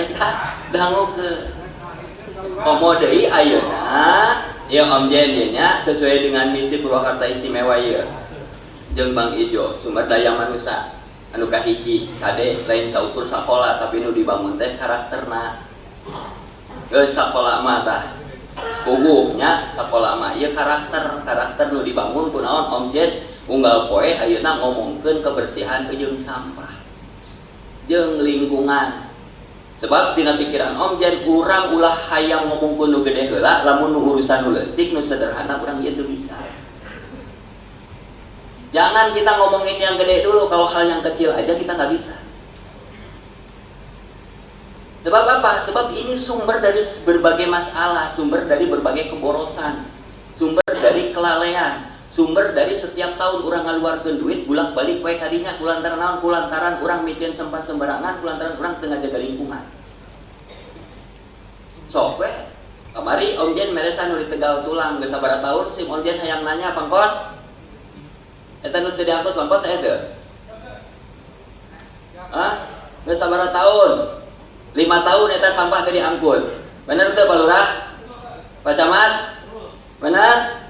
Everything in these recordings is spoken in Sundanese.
Sekda dangukeun. Komo deui ayeuna ya Om Jen ieu nya sesuai dengan misi Purwakarta Istimewa ieu. Jeung Bang Ijo sumber daya manusia anu kahiji kade lain saukur sakola tapi nu dibangun teh karakterna. Geus sakola mah tah sepuguh nya sakola mah ieu karakter karakter nu dibangun kunaon Om Jen unggal poe ayeuna ngomongkeun kebersihan jeung sampah jeung lingkungan. Sebab tina pikiran Om Jen urang ulah hayang ngomongkeun nu gede heula lamun nu urusan nu leutik nu sederhana urang ieu teu bisa. Jangan kita ngomongin yang gede dulu, kalau hal yang kecil aja kita nggak bisa. Sebab apa? Sebab ini sumber dari berbagai masalah, sumber dari berbagai keborosan, sumber dari kelalaian, sumber dari setiap tahun urang ngaluarkeun duit bulak-balik poe kadinya kulantaran naon? Kulantaran urang miceun sampah sembarangan, kulantaran urang teu ngajaga lingkungan. Sok we, kamari Om Jen meresan nu di Tegal Tulang geus sabaraha tahun sim Om Jen hayang nanya pangkos. Eta nu teu diangkut pangkos aya teu? Hah? Geus sabaraha tahun? 5 tahun eta sampah teu diangkut. Bener teu Pak Lurah? Pak Camat? Bener?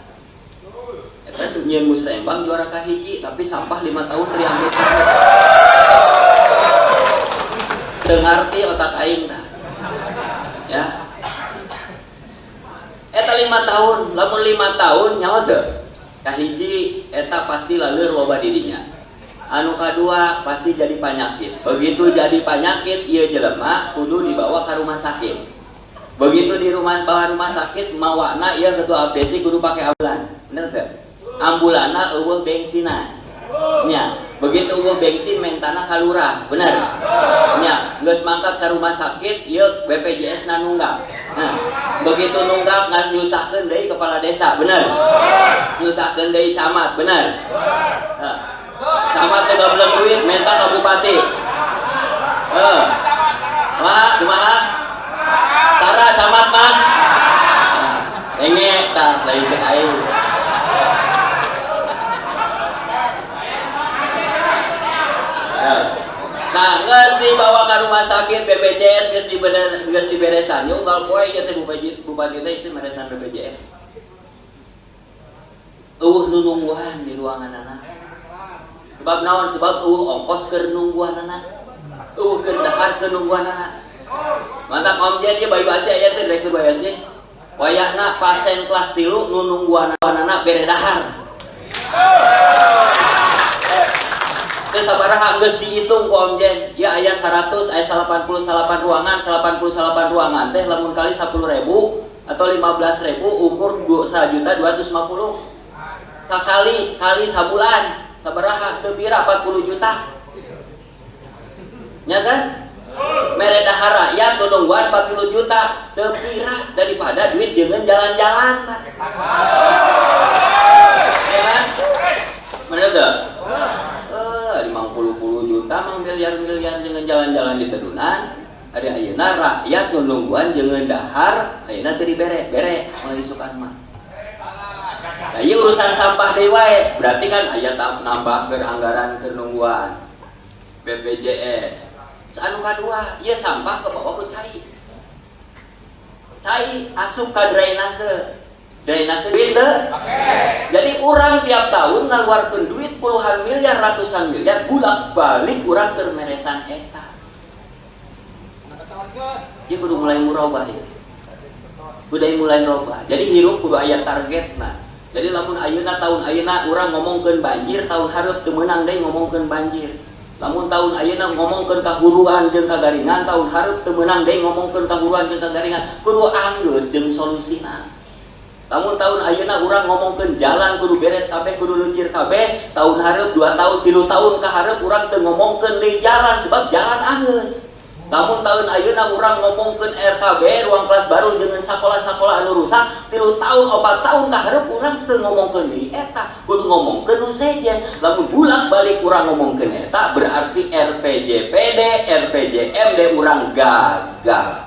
Eta nyieun musrembang juara kahiji tapi sampah 5 tahun teu diangkut. Teu ngarti otak aing tah. Ya. Eta 5 tahun, lamun 5 tahun nyaho teu? Kahiji eta pasti laleur loba didinya. Anu kadua pasti jadi penyakit. Begitu jadi penyakit ieu jelema kudu dibawa ke rumah sakit. Begitu di rumah bawa rumah sakit mawana ieu ketua APC kudu pakai ambulan. Bener teu? Ambulanna eueuh bengsina. Nya, begitu eueuh bensin mentana ka lurah, bener? Nya, geus mangkat ka rumah sakit ieu BPJS na nunggak. Nah, begitu nunggak nyusahkeun deui kepala desa, bener? Nyusahkeun deui camat, bener? Nah, camat teh gablek duit menta ka bupati. Heuh. Kumaha kumaha? Tara camat mah. Enge tah lain cek aing. Nah, geus dibawa ke rumah sakit BPJS geus dibener geus diberesan. Nya unggal poe ieu teh bupati teh itu meresan BPJS. Eueuh nu nungguan di ruanganana. Sebab naon? Sebab eueuh ongkos keur nungguanana. Eueuh keur dahar keur nungguanana. Mantap Om Jen ieu Bayu Asih aya teh direktur Bayu Asih. Wayahna pasien kelas 3 nu nungguanana bere dahar. Teu sabaraha geus dihitung ku Om Jen. Ya aya 100, aya 88 ruangan, 88 ruangan teh lamun kali 10.000 atau 15.000 ukur 1.250.000. Sakali kali sabulan sabaraha teu bira 40 juta. Nya kan? Mere dahar rakyat nu nungguan 40 juta teu bira daripada duit jeung jalan-jalan tah. Ya kan? Bener teu? 50 juta mang miliar-miliar dengan jalan-jalan di tedunan. Ari ayeuna rakyat nu nungguan jeung dahar ayeuna teu dibere, bere moal isukan mah. Nah, ieu urusan sampah deui wae. Berarti kan aya nambah keur anggaran keur nungguan BPJS. Anu kadua, ieu sampah kebawa ku cai. Cai asup ka drainase. Drainase duit teu? Jadi urang tiap tahun ngaluarkeun duit puluhan miliar, ratusan miliar bulak-balik urang keur meresan eta. Ieu kudu mulai murabah ieu. Kudu mulai robah. Jadi hirup kudu aya targetna. Jadi lamun ayeuna tahun ayeuna urang ngomongkeun banjir, tahun hareup teu meunang deui ngomongkeun banjir. Lamun tahun ayeuna ngomongkeun kahuruan jeung kagaringan, tahun hareup teu meunang deui ngomongkeun kahuruan jeung kagaringan. Kudu anggeus jeung solusina. Lamun tahun ayeuna urang ngomongkeun jalan kudu beres kabeh, kudu lucir kabeh, tahun hareup 2 tahun, 3 tahun ka hareup urang teu ngomongkeun deui jalan sebab jalan anggeus. Lamun tahun ayeuna urang ngomongkeun RKB, ruang kelas baru jeung sakola-sakola anu rusak, 3 tahun, 4 tahun ka hareup urang teu ngomongkeun deui eta, kudu ngomongkeun nu sejen. Lamun bulak-balik urang ngomongkeun eta berarti RPJPD, RPJMD urang gagal.